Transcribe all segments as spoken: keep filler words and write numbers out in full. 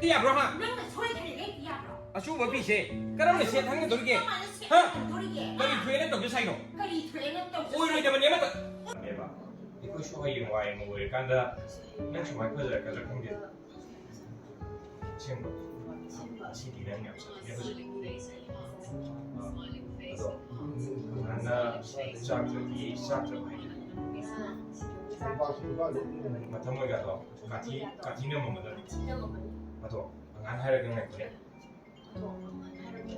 ꯌꯥꯕ꯭ꯔꯣ, ꯍꯥ? ꯅꯪꯅ ꯁꯣꯏꯈ꯭ꯔꯦ, ꯌꯥꯕ꯭ꯔꯣ? ꯑꯆꯨꯝꯕ ꯄꯤꯁꯦ ꯀꯔꯝꯅ ꯁꯦꯠ ꯊꯪꯒꯗꯧꯔꯤꯒꯦ? ꯀꯃꯥꯏꯅ ꯁꯦꯠ ꯍꯥ? ꯊꯪꯗꯣꯔꯤꯒꯦ? ꯀꯔꯤ ꯊꯣꯛꯑꯦꯅ ꯇꯧꯒꯦ ꯁꯥꯏꯅꯣ? ꯀꯔꯤ ꯊꯣꯛꯑꯦꯅ ꯇꯧꯒꯦ? ꯑꯣꯏꯔꯣꯏꯗꯕꯅꯦ ꯑꯃꯇ꯫ ꯑꯩꯈꯣꯏꯁꯨ ꯍꯌꯦꯡ ꯋꯥꯏ ꯑꯃ ꯑꯣꯏꯔꯀꯥꯟꯗ ꯅꯪ ꯁꯨꯃꯥꯏꯅ ꯐꯖꯔꯛꯀꯗ꯭ꯔꯥ ꯈꯪꯗꯦ꯫ ꯑꯁꯦꯡꯕ꯫ ꯑꯁꯤꯗꯤ ꯅꯪ ꯌꯥꯝ ꯁꯥꯊꯤꯅꯦ ꯍꯧꯖꯤꯛ꯫ ꯑꯗꯣ ꯅꯪꯅ ꯆꯥꯛꯇ꯭ꯔꯗꯤ ꯆꯥꯛꯇ꯭ꯔꯕ ꯍꯥꯏꯗꯤ ꯃꯇꯝ ꯑꯣꯏꯒꯗꯣ ꯀꯥꯊꯤ ꯀꯥꯊꯤ ꯅꯝꯃꯝꯒꯗꯕꯅꯤ꯫ ꯑꯗꯣ ꯑꯉꯥꯡ ꯍꯥꯏꯔꯒ ꯉꯥꯏꯈꯣꯅꯦ꯫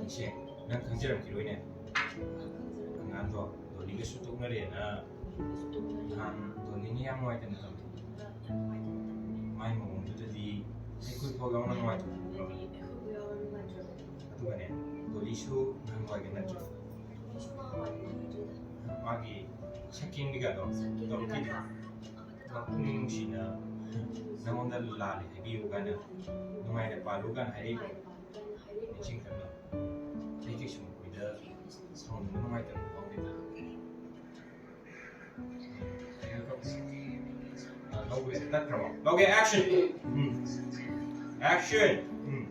ꯏꯆꯦ, ꯅꯪ ꯈꯪꯖꯔꯝꯈꯤꯔꯣꯏꯅꯦ꯫ ꯑꯉꯥꯡꯗꯣ ꯗꯣꯂꯤꯒꯁꯨ ꯇꯣꯛꯅꯔꯦꯅ ꯅꯍꯥꯟ ꯗꯣꯂꯤꯅ ꯌꯥꯝ ꯅꯨꯡꯉꯥꯏꯇꯅ ꯇꯧꯔꯤ꯫ ꯃꯥꯏ ꯃꯑꯣꯡꯗꯨꯗꯗꯤ ꯑꯩꯈꯣꯏ ꯐꯥꯎ ꯌꯥꯎꯅ ꯅꯨꯡꯉꯥꯏꯇꯕ ꯐꯥꯎꯔꯝꯃꯤ꯫ ꯑꯗꯨꯒꯅꯦ, ꯗꯣꯂꯤꯁꯨ ꯅꯪ ꯅꯨꯡꯉꯥꯏꯒ ꯅꯠꯇ꯭ꯔꯣ? ꯃꯥꯒꯤ ꯁꯛꯀꯦꯡꯕꯤꯒꯗꯣ ꯇꯧꯔꯛꯈꯤꯗ꯭ꯔꯣ? ꯄꯨꯛꯅꯤꯡ ꯅꯨꯡꯁꯤꯅ ꯅꯪꯉꯣꯟꯗ ꯂꯥꯜꯂꯦ ꯍꯥꯏꯕꯤꯌꯨ ꯀꯥꯏꯅ ꯅꯨꯡꯉꯥꯏꯅ ꯄꯥꯜꯂꯨ ꯀꯥꯏꯅ ꯍꯥꯏꯔꯛꯏꯕ ꯅꯤꯡꯁꯤꯡꯈ꯭ꯔꯕ? ꯑꯩ ꯀꯩꯁꯨ ꯃꯈꯣꯏꯗ ꯁꯥꯎꯅꯤꯡꯕ ꯅꯨꯡꯉꯥꯏꯇꯕ ꯐꯥꯎꯗꯦꯗ꯫ ꯂꯧꯒꯦ, ꯇꯠꯈ꯭ꯔꯕꯣ? ꯂꯧꯒꯦ, action! ꯎꯝ꯫ Action! ꯎꯝ꯫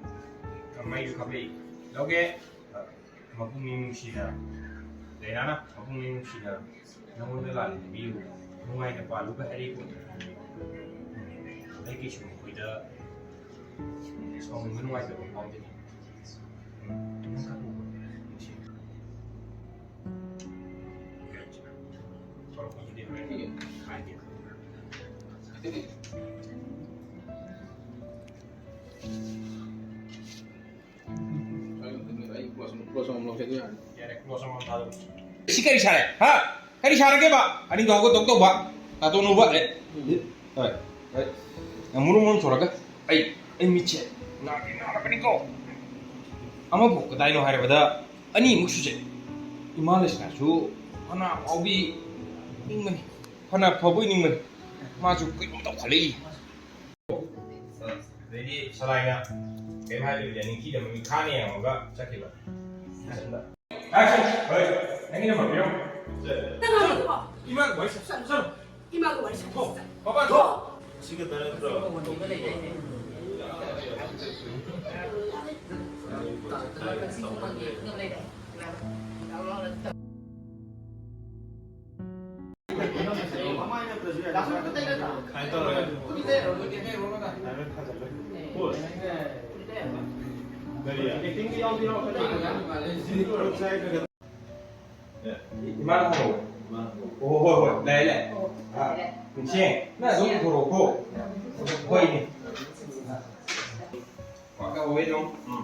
ꯃꯩꯁꯨ ꯈꯞꯄꯛꯏ꯫ ꯂꯧꯒꯦ꯫ ꯃꯄꯨꯛꯅꯤꯡ ꯅꯨꯡꯁꯤꯅ, ꯗꯥꯏꯅꯥꯅ ꯃꯄꯨꯛꯅꯤꯡ ꯅꯨꯡꯁꯤꯅ ꯅꯪꯉꯣꯟꯗ ꯂꯥꯜꯂꯦ ꯍꯥꯏꯕꯤꯌꯨ, ꯅꯨꯡꯉꯥꯏꯅ ꯄꯥꯜꯂꯨꯒ ꯍꯥꯏꯔꯛꯏ ꯄꯣꯠꯅꯤ꯫ ꯑꯩ ꯀꯩꯁꯨ ꯃꯈꯣꯏꯗ ꯁꯥꯎꯅꯤꯡꯕ ꯅꯨꯡꯉꯥꯏꯇꯕ ꯐꯥꯎꯗꯦ꯫ ꯅꯪ ꯀꯞꯄꯨꯕ ꯅꯨꯡꯁꯤ꯫ ꯍꯧꯔꯛꯄꯗꯨꯗꯤ ꯍꯣꯔꯦꯟ ꯍꯥꯏꯒꯦ꯫ ꯁꯤ ꯀꯔꯤ ꯁꯥꯔꯦ? ꯍꯥ? ꯀꯔꯤ ꯁꯥꯔꯒꯦꯕ? ꯑꯅꯤꯡꯗꯣ ꯍꯧꯒꯠꯇꯧ ꯇꯧꯕ꯫ ꯅꯥꯇꯣꯟ ꯎꯕ꯫ ꯑꯦ, ꯑꯦ, ꯑꯦ, ꯃꯨꯔꯨꯝ ꯃꯨꯔꯨꯝ ꯊꯣꯔꯒ꯫ ꯑꯩ, ꯑꯩ ꯃꯤꯠꯁꯦ ꯅꯥꯒꯦ ꯅꯥꯔꯛꯀꯅꯤꯀꯣ꯫ ꯑꯃꯕꯨ ꯀꯗꯥꯏꯅꯣ ꯍꯥꯏꯔꯕꯗ ꯑꯅꯤꯃꯨꯛ ꯁꯨꯖꯩ꯫ ꯏꯃꯥ ꯂꯩꯁꯅꯥꯁꯨ ꯐꯅ ꯐꯥꯎꯕꯤ ꯅꯤꯡꯕꯅꯤ꯫ ꯐꯅ ꯐꯕꯣꯏ ꯅꯤꯡꯕꯅꯤ꯫ ꯃꯥꯁꯨ ꯀꯩꯅꯣꯝ ꯇꯧꯈꯠꯂꯛꯏ꯫ ꯑꯗꯩꯗꯤ ꯁꯂꯥꯏꯅ ꯀꯩꯝ ꯍꯥꯏꯗꯕꯤꯗ ꯅꯤꯡꯊꯤꯅ ꯃꯃꯤꯠ ꯈꯥꯅ ꯌꯦꯡꯉꯒ ꯆꯠꯈꯤꯕ꯫ Action! ꯍꯣꯏ, ꯅꯪꯒꯤ ꯅꯝꯕꯔ ꯄꯤꯔꯝꯃꯣ꯫ ꯀꯅꯥꯅꯣ? ꯏꯃꯥꯒ ꯋꯥꯔꯤ ꯁꯥ-, ꯁꯥ-, ꯁꯥ-, ꯏꯃꯥꯒ ꯋꯥꯔꯤ ꯁꯥ-, ꯊꯣꯛ, ꯃꯄꯥꯟ ꯊꯣꯛ! ꯁꯤꯒ ꯇꯔꯦꯠꯇ꯭ꯔꯣ? ꯏꯃꯥꯅ ꯍꯪꯉꯣ꯫ ꯍꯣꯏ, ꯍꯣꯏ, ꯍꯣꯏ, ꯂꯩꯔꯦ, ꯂꯩꯔꯦ꯫ ꯑꯥ, ꯅꯤꯡꯁꯤꯡꯉꯦ꯫ ꯅꯪ ꯑꯗꯨꯝ ꯄꯨꯊꯣꯔꯛꯑꯣꯀꯣ꯫ ꯍꯣꯏꯅꯦ꯫ ꯄꯥꯛꯀ ꯍꯣꯏ ꯑꯗꯨꯝ꯫ ꯎꯝ꯫